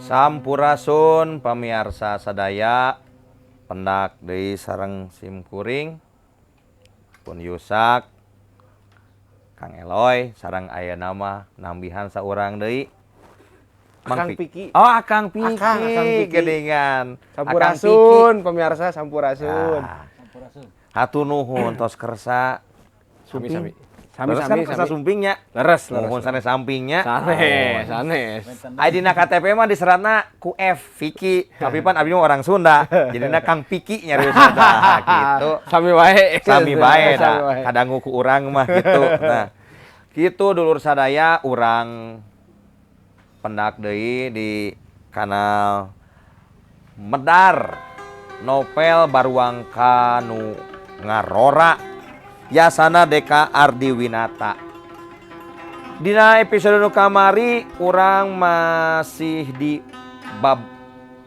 Sampurasun pamiarsa sadaya, pendak deui sareng simkuring Pun Yusak, Kang Eloy, sareng ayeuna mah nambihan saurang deui, Mang Akang Piki. Oh, Akang Piki. Akang, Akang Piki. Geuningan. Sampurasun pemirsa, sampurasun. Nah. Hatur nuhun tos kersa Sami sumping. sami. Sami Leres sami kan kersa sami. sumpingnya. Leres, leres. Nuhun sanes sampingnya. Sanes, sanes. Ai dina KTP mah diseratna ku F Vicky, tapi pan abdi mah orang Sunda, jadina Kang Piki nyariosna tah gitu. Sami wae. Sami bae Sami da, wae. kadangu ku urang mah gitu. Nah, kitu dulur sadaya, urang pendak deui di kanal Medar Novel Baruang Kanu Ngarora Yasana Deka Ardiwinata. Dina episode nu kamari urang masih di bab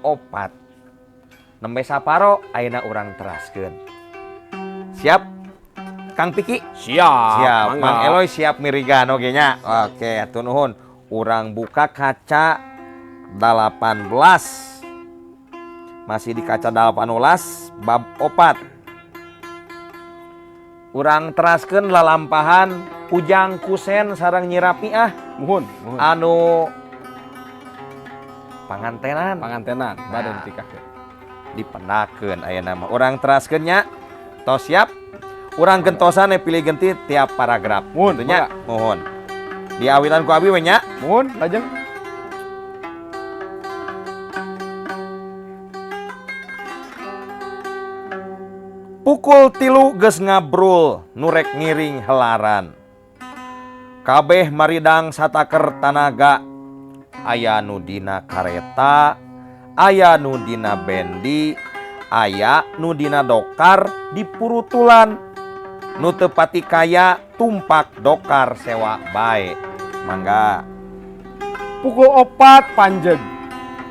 4. Nembe saparo ayeuna urang teraskeun. Siap? Kang Piki? Siap. Siap. Mangga. Mang Eloy siap mirigan oge nya. Oke, atuh nuhun. Urang buka kaca 18. Masih di kaca 18 bab 4. Urang teraskeun lalampahan Ujang Kusen sareng Nyi Rapiah. Muhun, muhun. Anu pangantenan. Pangantenan, bade Nah. ditikahkeun. Dipendakeun ayeuna mah. Urang teraskeun nya. Tos siap? Urang gentosan pilih genti tiap paragraf. Muhun, Kitu nya. Muhun. Diawitan ku abi we nya. Muhun, lajeng. Pukul 3 geus ngabrul nurek ngiring helaran. Kabeh maridang sataker tanaga. Aya nu dina kareta, aya nu dina bendi, aya nu dina dokar dipurutulan. Nu teu pati kaya tumpak dokar sewa bae. Mangga. Pukul 4 panjeg.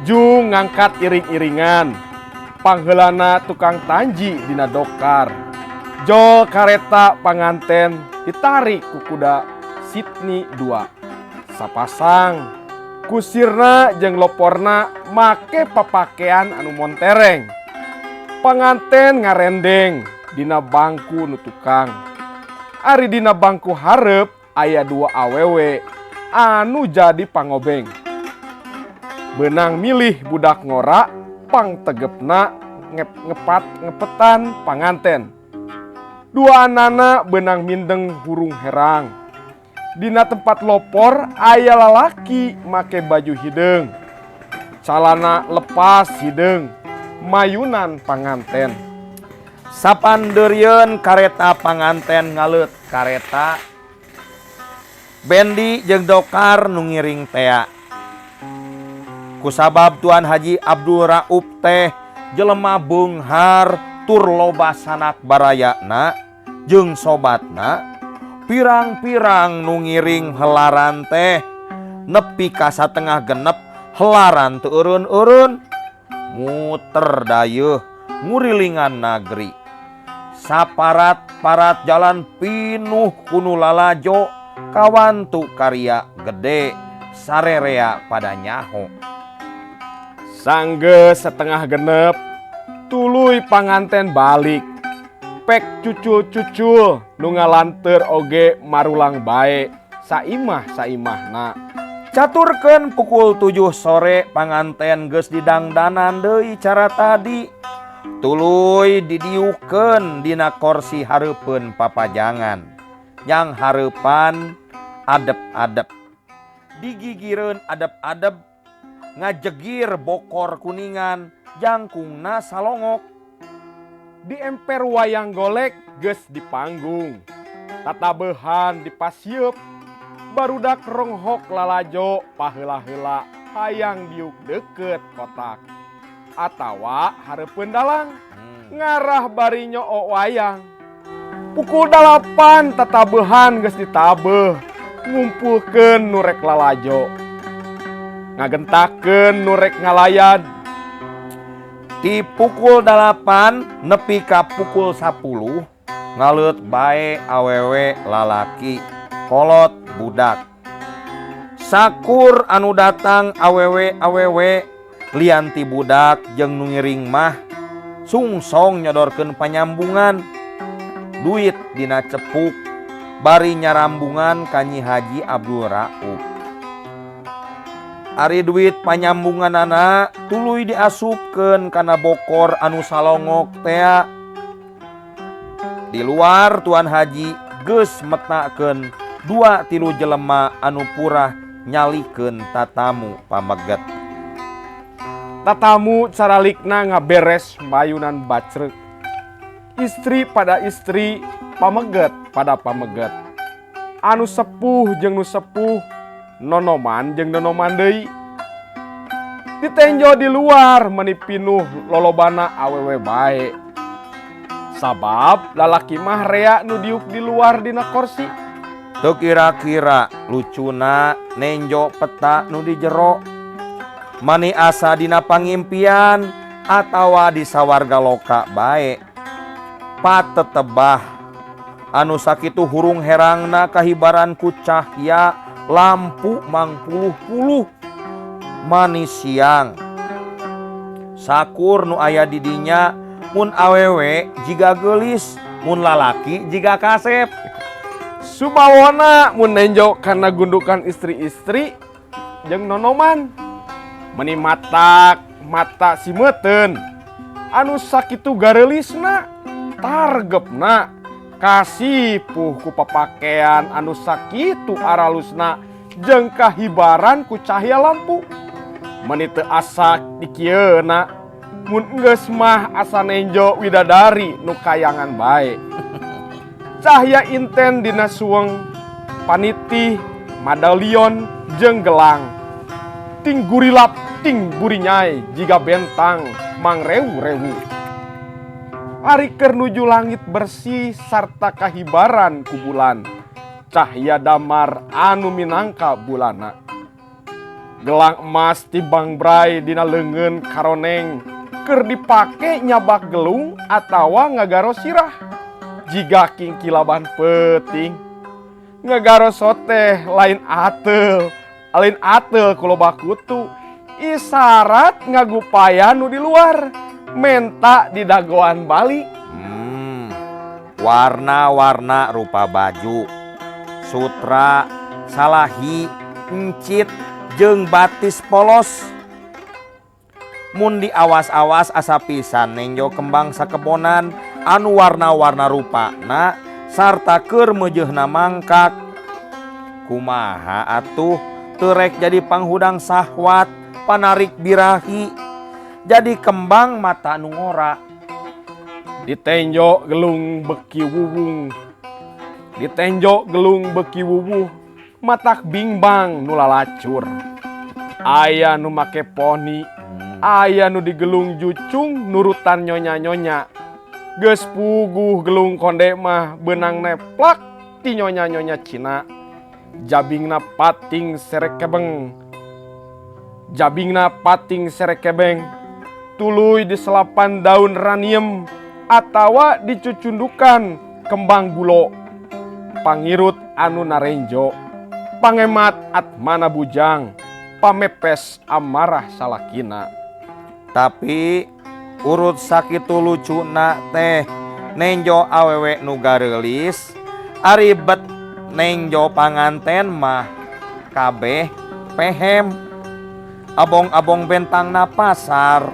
Jung ngangkat iring-iringan. Pangheulana tukang tanji dina dokar. Jol kareta panganten ditarik ku kuda Sydney 2. Sapasang kusirna jeung loporna make papakean anu montereng. Panganten ngarendeng dina bangku nu tukang. Ari dina bangku hareup aya 2 awewe anu jadi pangobeng. Beunang milih budak ngora pangtegepna ngepat ngepetan panganten. Dua anana benang mindeng hurung herang. Dina tempat lopor aya lalaki make baju hideung. Calana lepas hideung, mayunan panganten. Sapandeurieun kareta panganten ngaleut kareta. Bendi jeung dokar nu ngiring tea. Kusabab Tuan Haji Abdul Rauf teh jelema beunghar tur loba sanak barayana jeung sobatna, pirang-pirang nu ngiring helaran teh nepi ka satengah genep helaran teu eureun-eureun muter dayeuh ngurilingan nagri. Saparat-parat jalan pinuh kunu lalajo kawantu karya gede sarerea pada nyaho. Sanggeus setengah genep tuluy panganten balik. Pek cucul-cucul nu ngalanteur oge marulang bae saimah saimahna. Caturkeun pukul 7 sore panganten geus didangdanan deui cara tadi. Tuluy didiukeun dina korsi hareupeun papajangan. Yang hareupan adep-adep. Digigireun adep-adep ngajegir bokor kuningan jangkungna salongok. Di emper wayang golek geus di panggung. Tatabehan dipasieup. Barudak ronghok lalajo paheula-heula hayang diuk deukeut kotak. Atawa hareupeun dalang ngarah bari nyoo wayang. Pukul 8 tatabehan geus ditabeuh ngumpulkeun nu rek lalajo. Ngagentakeun nu rek ngalayad. Di pukul 8 nepi ka pukul 10 ngaleut bae awewe lalaki kolot budak. Sakur anu datang awewe-awewe Lian ti budak jeung nu ngiring mah sungsong nyodorkeun panyambungan. Duit dina cepuk bari nyarambungan ka Nyi Haji Abdul Rauf. Ari duit panyambunganana tuluy diasupkeun kana bokor anu salongok tea. Di luar Tuan Haji geus metakeun 2-3 jelema anu purah nyalikeun tatamu pameget. Tatamu caralikna ngaberes mayunan bacreuk. Istri pada istri, pameget pada pameget. Anu sepuh jeung nu sepuh, nonoman jeung nonoman deui. Ditenjo di luar meni pinuh lolobana awewe bae. Sabab lalaki mah rea nu diuk di luar dina korsi. Teu kira-kira lucuna nenjo peta nu di jero. Mani asa dina pangimpian atawa di sawarga loka bae. Patetebah anu sakitu hurung herangna kahibaran ku cahya lampu mangpuluh-puluh manis siang. Sakur nu aya di dinya mun awewe jiga geulis, mun lalaki jiga kasep. Sumawona mun nenjo kana gundukan istri-istri jeung nonoman. Meni matak mata simeuteun anu sakitu gareulisna targepna kasipuh ku papakean anu sakitu aralusna jeung kahibaran ku cahaya lampu. Meni teu asa dikieuna mun geus mah asa nenjo widadari nu kayangan bae. Cahya inten dina suweng, panitih, madalion jeung gelang. Ting gurilap ting burinyai jiga bentang mangrewu-rewu. Ari keur nuju langit bersih sarta kahibaran ku bulan. Cahya damar anu minangka bulana. Gelang emas tibang bray dina leungeun karoneng keur dipake nyabak gelung atawa ngagaro sirah. Jiga kingkilaban peuting. Ngagaro soteh lain ateul, lain ateul ku loba kutu. Isarat ngagupaya nu di luar, menta di dagoan balik. Warna-warna rupa baju, sutra, salahi, encit, jeung batis polos. Mun diawas-awas asa pisan nenjo kembang sakebonan anu warna-warna rupana sarta keur meujeuhna mangkak. Kumaha atuh teu rek jadi panghudang sahwat, panarik birahi, jadi kembang mata nu ngora. Ditenjo gelung beki wuwung, ditenjo gelung beki wuwuh, matak bingbang nu lalacur. Aya nu make poni, aya nu digelung jucung nurutan nyonya-nyonya. Geus puguh gelung konde mah beunang neplak ti nyonya-nyonya Cina. Jabingna pating serekebeng, jabingna pating serekebeng, tuluy diselapan daun raniem atawa dicucundukan kembang gulo. Pangirut anu narenjo, pangemat atmana bujang, pamepes amarah salakina. Tapi urut sakitu lucuna teh nenjo awewe nu gareulis, ari bet nenjo panganten mah kabeh pehem. Abong-abong bentangna pasar.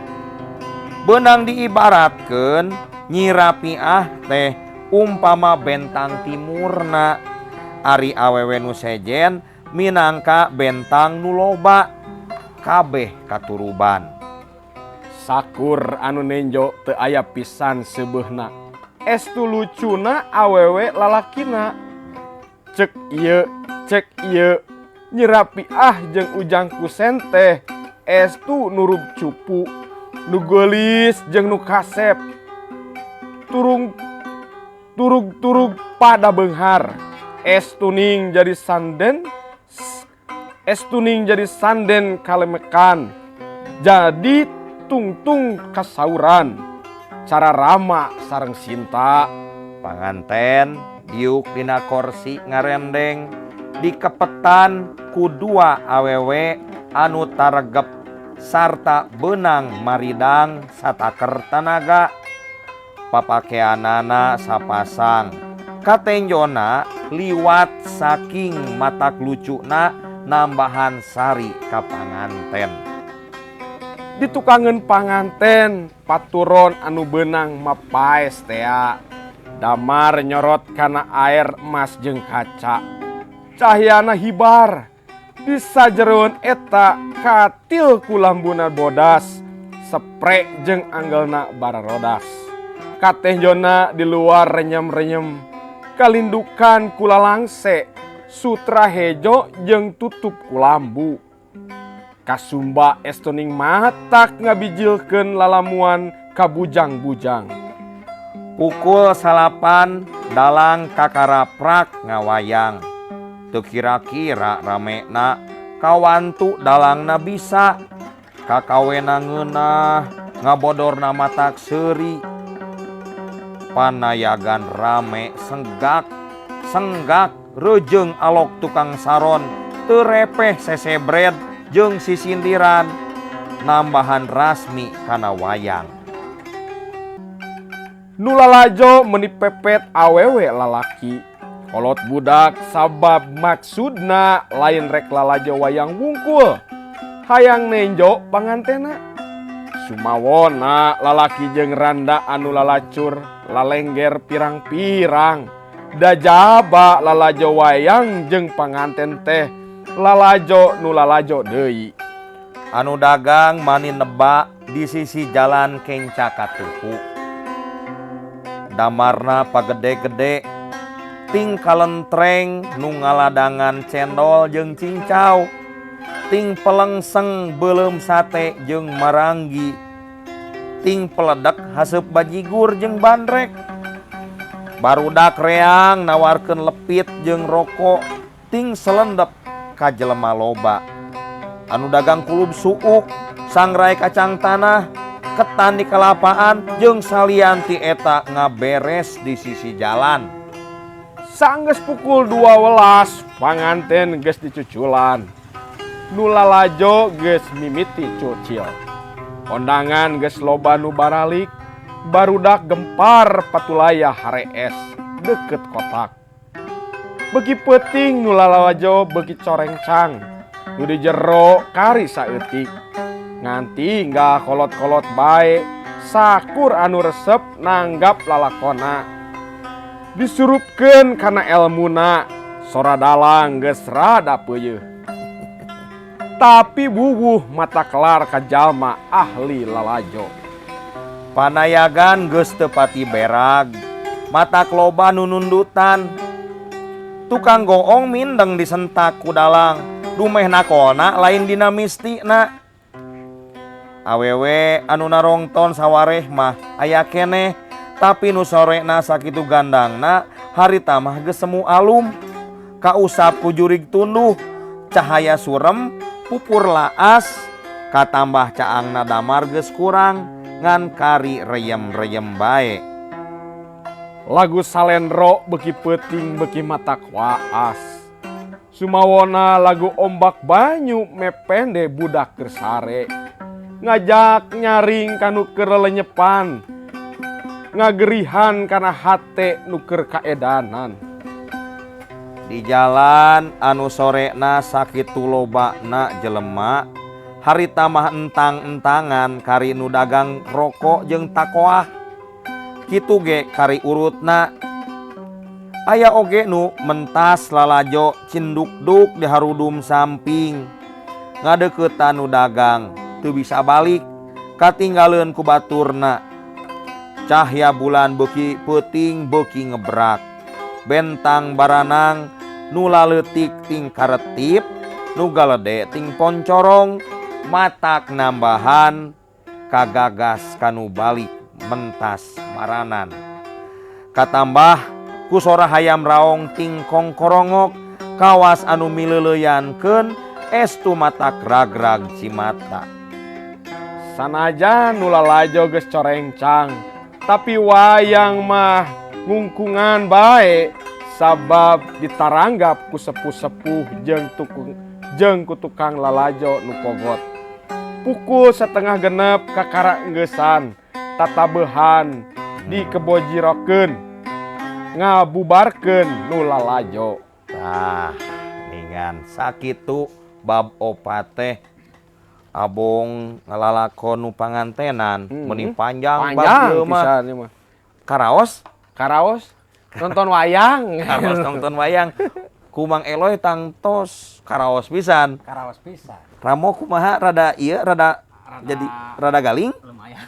Beunang diibaratkeun Nyi Rapiah teh umpama bentang timurna, ari awewe nu sejen minangka bentang nu loba, kabeh katuruban. Sakur anu nenjo teu aya pisan seubeuhna. Estu lucuna awewe lalakina. Cek ieu, cek ieu, Nyi Rapiah jeung Ujang Kusen teh estu nurub cupu, nu geulis jeung nu kasep. Turung turug-turug pada beunghar. Estuning jadi sanden, estuning jadi sanden kalemekan. Jadi tungtung kasauran. Cara rama sareng Sinta. Panganten diuk dina korsi ngarendeng, dikepetan ku dua awewe anu taregep Sarta benang maridang sataker tanaga. Papakeanana sapasang. Katenjona liwat saking matak lucuna nambahan sari ka panganten. Ditukangeun panganten paturon anu beunang mapaes tea. Damar nyorot kana air emas jeung kaca. Cahyana hibar. Di sajeroan eta katil ku lambuna bodas, spre jeung anggelna bararodas. Katenjona di luar renyem-renyem, kalindukan ku lalangse, sutra hejo jeung tutup ku lambu. Kasumba estoning matak ngabijilkeun lalamuan ka bujang-bujang. Pukul 9 dalang kakaraprak ngawayang. Teu kira-kira ramena kawantu dalangna bisa. Kakawena ngeunah ngabodorna matak seuri. Panayagan rame senggak senggak rejeung alok tukang saron teu repeh sesebred jeung sisindiran nambahan rasmi kana wayang. Nu lalajo meuni pepet awewe lalaki kolot budak sabab maksudna lain rek lalajo wayang wungkul hayang nenjo pangantena. Sumawona lalaki jeung randa anu lalacur lalengger pirang-pirang dajaba lalajo wayang jeung panganten teh lalajo nu lalajo deui. Anu dagang mani nebak di sisi jalan kenca katuhu. Damarna pagede-gede ting kalentreng nu ngaladangan cendol jeung cincau, ting pelengseng beuleum sate jeung maranggi, ting peledek haseup bajigur jeung bandrek. Barudak reang nawarkeun lepit jeung rokok ting selendep ka jelema loba. Anu dagang kulub suuk, sangrai kacang tanah, ketan di kelapaan jeung salian ti eta ngaberes di sisi jalan. Sanggeus pukul 12 panganten geus dicuculan. Nu lalajo geus mimiti cucil. Kondangan geus loba nu baralik, barudak gempar patulaya harees deket kotak. Beuki peuting nu lalajo beuki corengcang, nu di jero kari saeutik. Nganti nggak kolot-kolot bae, sakur anu resep nanggap lalakona. Disurupkeun kana elmuna, sora dalang geus rada peuyeih. Tapi bubuh mata kelar ka jalma ahli lalajo. Panayagan geus teu pati berag, mata loba nu nundutan. Tukang goong mindeng disentak ku dalang, dumeh nakolna lain dina mistina. Awewe anu narongton sawareh mah aya keneh, tapi nu sorena sakitu gandangna harita mah geus semu alum. Kausap ku jurig tunduh, cahaya surem, pupur laas, katambah caangna damar geus kurang, ngan kari reyem-reyem bae. Lagu salendro beuki peuting beuki matak waas. Sumawona lagu ombak banyu mepende budak keur sare. Ngajak nyaring kanu keur lelenyepan, ngagerihan kana hate nu keur kaedanan. Di jalan anu sorena sakitu lobana jelema, harita mah entang-entangan kari nu dagang rokok jeung takoah. Kitu ge kari urutna. Aya oge nu mentas lalajo cindukduk di harudum samping. Ngadeuketan nu dagang teu bisa balik, katinggaleun ku baturna. Cahya bulan beuki peuting beuki ngebrak. Bentang baranang nu laleutik ting karetip, nu galede ting poncorong, matak nambahan kagagas kanu balik mentas maranan. Katambah ku sora hayam raong ting kongkorongok, kawas anu mileuleuyankeun estu matak ragrag cimata. Sanajan nu lalajo geus corengcang, tapi wayang mah ngungkungan bae sabab ditaranggap ku sepuh-sepuh jeung tukang lalajo nu pogot. Pukul 5.30 kakara enggesan tatabehan dikebojirokeun ngabubarkeun nu lalajo. Tah, ningan sakitu bab opat teh abong ngalalakon nu pangantenan meuni panjang bab Panjang ieu mah. pisan ieu mah. Karaos? Karaos nonton wayang. Karaos nonton wayang. Ku Mang Eloy tangtos karaos pisan. Karaos pisan. Ramo kumaha rada ieu rada jadi rada galing? Lumayan.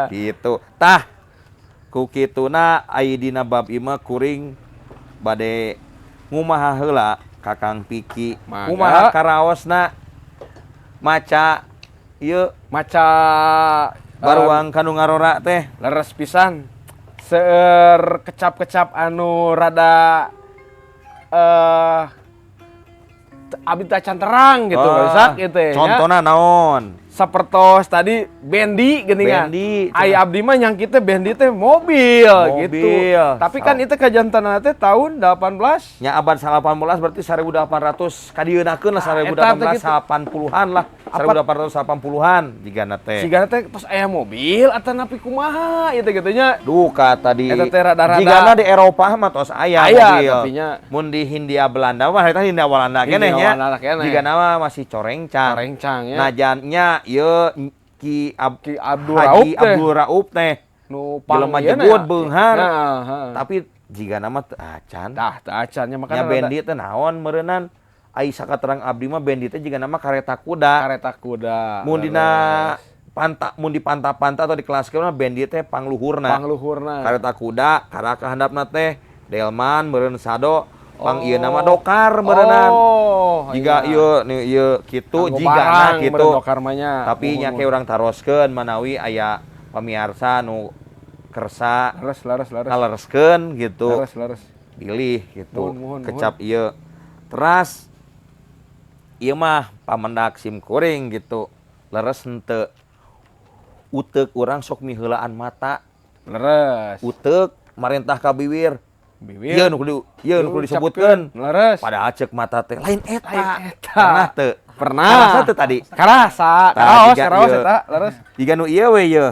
Gitu. Tah ku kituna ai dina bab ieu mah kuring bade ngumaha heula ka Kang Piki. Mangga. Kumaha karaosna maca ieu Maca baruang kanu ngarora teh? Leres pisan. Seueur kecap-kecap anu rada abdi teh acan terang gitu, Ah, Pak gitu ya. Contona naon? Sapertos tadi Bendi geuningan. Bendi, Ai abdi mah nyangki teh Bendi teh mobil, gitu. Mobil. Tapi kan itu kajantenna teh tahun 18 Nya abad 18 berarti 1800 kadieunakeun lah Ah, eta teh gitu. 1880-an lah. 1880-an jigana teh. Sigana teh tos aya mobil atau napi kumaha ieu teh gitu nya. Duka tadi. Eta teh rada-rada. Jigana di Eropa mah tos aya Aya, mobil. tapinya. Mun di Hindia Belanda mah eta Hindia Walanda keneh Hindia nya. Walanda keneh. Jigana mah masih corengcang. Corengcang nya. Najan nya ieu Ki, Ki Abdul Haji Raup teh. Abdul Raup teh. Nu Jelema pang ieu na jebut ya. beunghar. Nah, heeh. Tapi jigana mah teu acan. Tah, teu acan nya makana Nya Bendi teh naon meureunnan? Ai sakaterang abdi mah Bendi teh jigana mah kareta kuda. Kareta kuda. Mun dina panta mun dipanta-panta atau di kelas mah Bendi teh pangluhurna. Pangluhurna. Kareta kuda, karaka handapna teh delman meureun sado, pang ieu nama dokar meureunnan. Oh, Jiga iya. ieu nih ieu kitu Kanggo jigana barang kitu. meureun dokar mah nya. Tapi nya Muhun, ke urang taroskeun manawi aya pamiarsa nu kersa Leres, leres, leres. ngalereskeun gitu. Leres, leres. Pilih gitu. Muhun, muhun, Kecap ieu. Teras ieu mah pamendak sim kuring gitu. Leres henteu. Uteuk urang sok miheulaan mata. Leres. Uteuk marentah ka biwir. Biwir. Ieu nu kudu ieu nu kudu disebutkeun. Leres. Padahal ceuk mata teh lain eta. Lain eta. Pernah teu? Pernah. Karasa teu tadi? Karasa, Tah, karaos, jiga karaos ieu. eta, leres. Jiga nu ieu we ieu.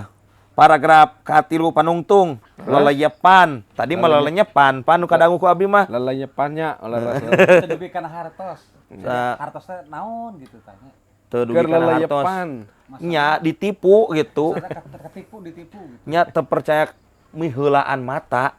Paragraf katilu panungtung, leleyepan. Tadi mah leleyepan, pan nu kadangu ku abdi mah. Lelenyepannya, leres. leres. Teu dugi kana hartos. Sa- Hartos teh naon gitu tanya. Teu dugi Keur kana hartos. leleyepan. Nya ditipu gitu. Maksudnya ketipu ditipu gitu. Nya teu percaya miheulaan mata.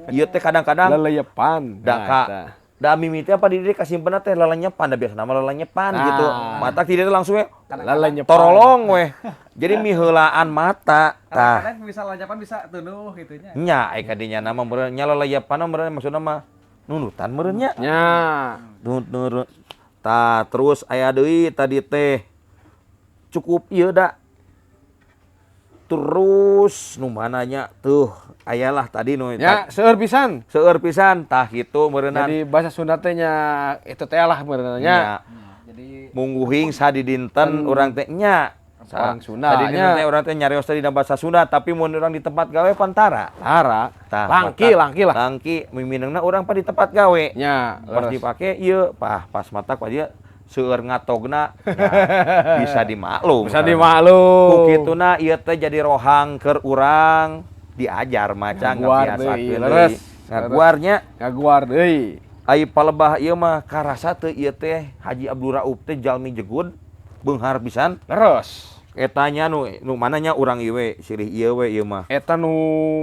Ieu teh kadang-kadang Leleyepan. da Nah, ka eta. da mimiti apa di diri kasimpenna teh lelenyepan da biasana mah lelenyepan Nah. gitu. Mata tidak langsung we Lelenyepan. torolong weh. Jadi miheulaan mata. Tah. Kadang-kadang bisa lonjakan bisa tunuh gitu nya. Nya ai kadinya nama meureun nya leleyepan meureun maksudna mah nunutan meureun nya. Nya. Nunut. Tah terus aya deui tadi teh cukup ieu da. Terus nu mananya tuh ayalah tadi nu Nya, seueur pisan. seueur pisan tah kitu meureunnan. Jadi bahasa Sunda teh nya itu teh lah meureunna nya. Nya. Jadi Mungguhing sadidinten urang teh nya. Orang Sunda, Sadidinten nya. teh urang teh nyarios teh dina bahasa Sunda tapi mun urang di tempat gawe pantara. Tara. Tah, Langki, mata- langki lah. Langki miminengna urang pa di tempat gawe. Nya, Pas leres. dipake ieu, pah pas mata ku dia seueur ngatogna nah, bisa dimaklum. Bisa dimaklum. Ku kituna ieu teh jadi rohang keur urang diajar maca Ngaguar ngabiasakeun deui, deui. leres. Ngaguarnya Ngaguar deui. ai palebah ieu mah karasa teu ieu teh Haji Abdul Raup teh jalmi jegun beunghar pisan. Leres. Eta nya nu nu mananya urang ieu we silih ieu we ieu mah. Eta nu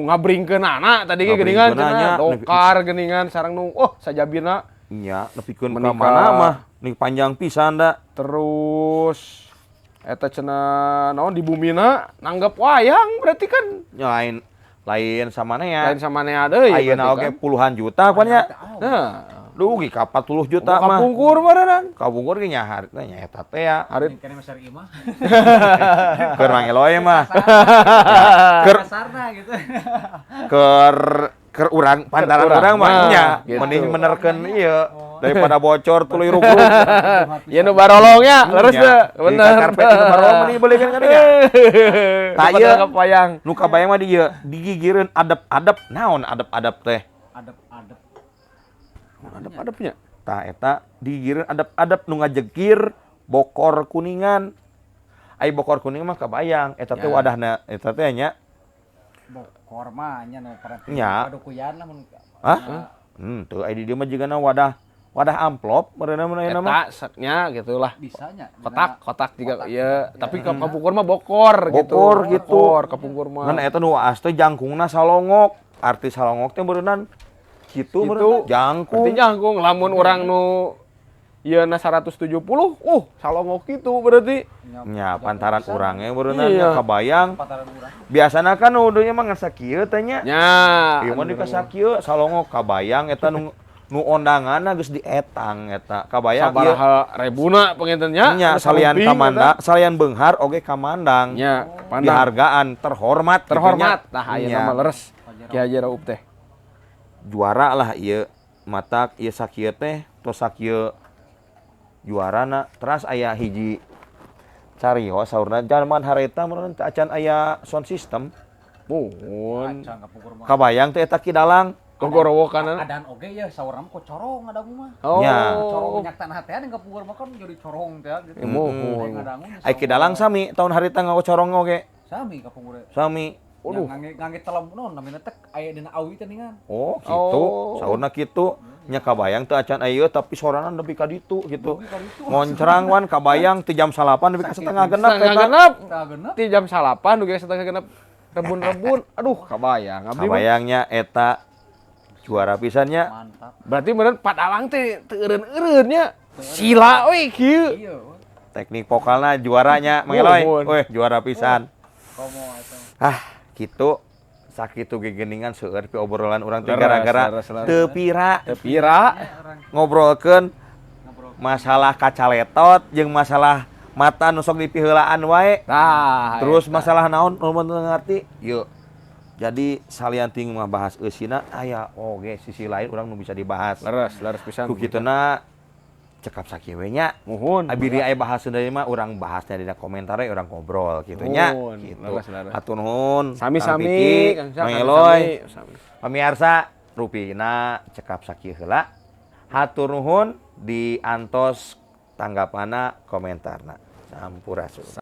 ngabringkeunana tadi ge geuningan Ngabringkeunana, cenah. Dokar geuningan sareng nu oh sajabina. Nya nepikeun ka Menikah. mana mah nih panjang pisan da. Terus eta cenah naon di bumina nanggap wayang berarti kan Nya lain lain samanea. lain samanea deui Ayeuna berarti oge kan. puluhan juta pan nya. Nah, Dugi ka 40 juta mah. kapungkur meureunnan. Kapungkur ge nya harita nya eta teh ya. Harit kene masar ieu mah. Keur Mang Eloy mah. Keur Kasarna gitu. keur keur urang pantaran urang urang mah mah, nya gitu. mending menerkeun ieu daripada bocor tuluy rugrug. Ya nu barolongnya, leres Nya. teu? Di Bener. karpet itu barolong mending dibelikeun ka dinya. Tah Tah ieu. wayang. Nu kabayang mah di ieu digigireun adep-adep naon adep-adep teh. Adep-adep. Adep-adepnya. Tah eta digigireun adep-adep nu ngajegir Bokor Kuningan. Ai Bokor Kuningan mah kabayang eta teh Ya. wadahna eta teh nya. Bokor mah nya nu paranti. Nya. Padukuyan lah mun. Hah? Teu ai di dieu mah jigana wadah wadah amplop meureunna mun ayeuna mah. Eta saknya gitulah. Bisanya. Kotak, kotak juga Kotak. iya, tapi ke kapungkur mah bokor gitu. Bokor gitu. Bokor kapungkur mah. Ngan eta nu waas teh jangkungna salongok. Arti salongok teh meureunnan kitu Gitu. meureunna jangkung. Berarti jangkung lamun urang nu ieu na 170, salongok gitu berarti. Nya pantaran urangnya meureunna Iya. nya kabayang. Pantaran urang. Biasana kan nu dieu mah ngan sakieu teh nya. Nya. Ieu mah di kasakieu salongok kabayang eta nu nu ondanganna geus dietang eta. Kabayang ieu Sabaraha rebuna panginten nya. nya Anu salian salumping kamandang, salian beunghar oge kamandang. eta. Nya, pandang Dihargaan, terhormat gitu nya. terhormat. Tah ayeuna Nya. mah leres. Ki Haji Raup teh. Juara lah ieu matak ieu sakieu teh tos sakieu juarana teras aya hiji carios saurna zaman hareta meureun teu acan aya sound system. Muhun. Acan kapungkur mah. Kabayang teh eta Ki Dalang. Gogorowokan. Adan oge ya saurna mah kok corong ngadangu mah. Oh. Nya. Corong minyak tanah teh kapungkur mah kan jadi corong teh gitu. Eh, muhun. Ngadangu nya Ai Ki Dalang sami tahun harita ngagocorong oge. Sami kapungkur. Sami. Waduh. Ngangge ngangge telem non namina teh aya dina awi teh ningan. Oh, gitu. Oh. Saurna kitu. Nya kabayang teu acan aya tapi sorana nepi ka ditu gitu. Dugi ka ditu. Ngoncrang wan kabayang ti jam 9 nepi ka setengah genep Setengah eta. genep. Setengah genep. Ti jam 9 dugi setengah genep rebun-rebun. Aduh, kabayang. Abdi mah. Kabayangnya eta juara pisannya. Mantap. Berarti meureun padalang teh teu eureun-eureun nya. Sila we kieu. Iya. Teknik vokalna juaranya Mang Eloy. Muhun. Weh, juara pisan. Komo eta. Ah, gitu. Sakitu gegeningan seueur pi obrolan urang teh Leres, gara-gara leres, leres. teu pira Teu pira. Orang ngobrolkeun ngobrol. masalah kacaletot jeung masalah mata nu sok dipiheulaan wae. Tah. Terus eta. masalah naon nu mun teu ngarti? Yuk. Jadi salian ting mah bahas eusina aya oge sisi lain urang nu bisa dibahas. Leres, leres pisan. Ku kituna cekap sakieu we nya. Muhun. Abdi aya bahas deui mah urang bahasnya dina komentar we urang ngobrol kitu nya. Nuhun, Gitu. leres, leres. Hatur nuhun. Sami-sami, Kang Piki, Kang Syah, Mang Eloy. sami. Pamiarsa rupina cekap sakieu heula. Hatur nuhun diantos tanggapana komentarna. Sampurasun.